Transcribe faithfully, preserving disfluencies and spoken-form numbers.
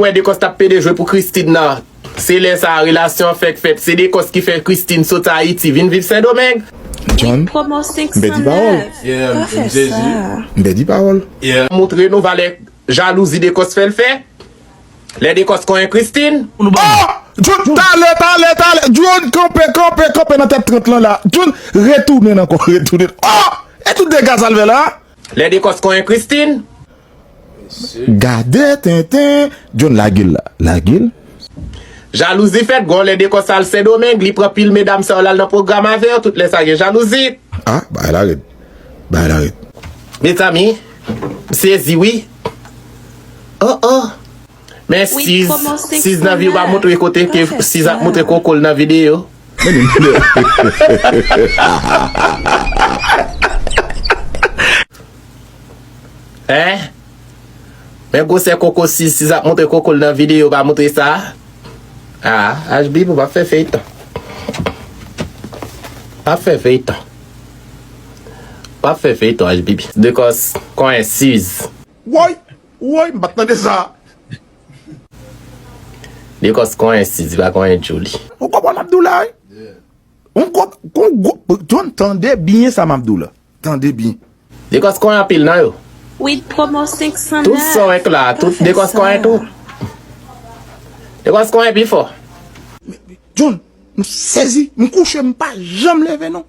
Wè Dekòs t ap pede jwe pou Christine nan. Se lè sa a relasyon an fèk fèt. Se Dekòs ki fè Christine sot Ayiti vin viv Sendomeng. John, m pèdi pawòl. Yeah, m Jezi. M pèdi pawòl. Yeah. Montre nou valè jalouzi Dekòs fè l fè. Lè Dekòs konyen Christine. Oh! John, talè, talè, talè. John, kanpe, kanpe, kanpe nan tèt trant lan la. John, retounen ankò, retounen. Oh! E tout dega sa l fè la? Lè Dekòs konyen Christine. Gade tenten. John, lage l la. Lage l. Jalouzi fèt, gon lè Dekòs al Sendomeng, li pran pil medam sa yo l al nan pwogram avè yo, tout lè sa gen jalouzi. Ah, bagay la rèd. Bagay la rèd. Mezanmi, m sezi wi. Oh oh. Men Siz, Siz nan vi w pa montre kote ke Siz ap montre koko l nan videyo. Hein? Men gwosè koko Siz, Siz ap montre koko l nan videyo, pa montre sa. Ah, H B B, w ap fè feyton. W ap fè feyton. W ap fè feyton, H B B. Dekòs konyen Siz. Woy! Woy, m pa t tande sa. Dekòs konyen Siz, li pa konyen Julie. Ou konprann m ap di w la, wi? Yon gwo, yon gwo, John, tande byen sa m ap di w la. Tande byen. Dekòs konyen anpil nan yo. With promo senk san Tout sa w wè k la, tout Dekòs konyen tou. Dekòs konyen pi fò. John, m sezi, m kouche, m pa janm leve non.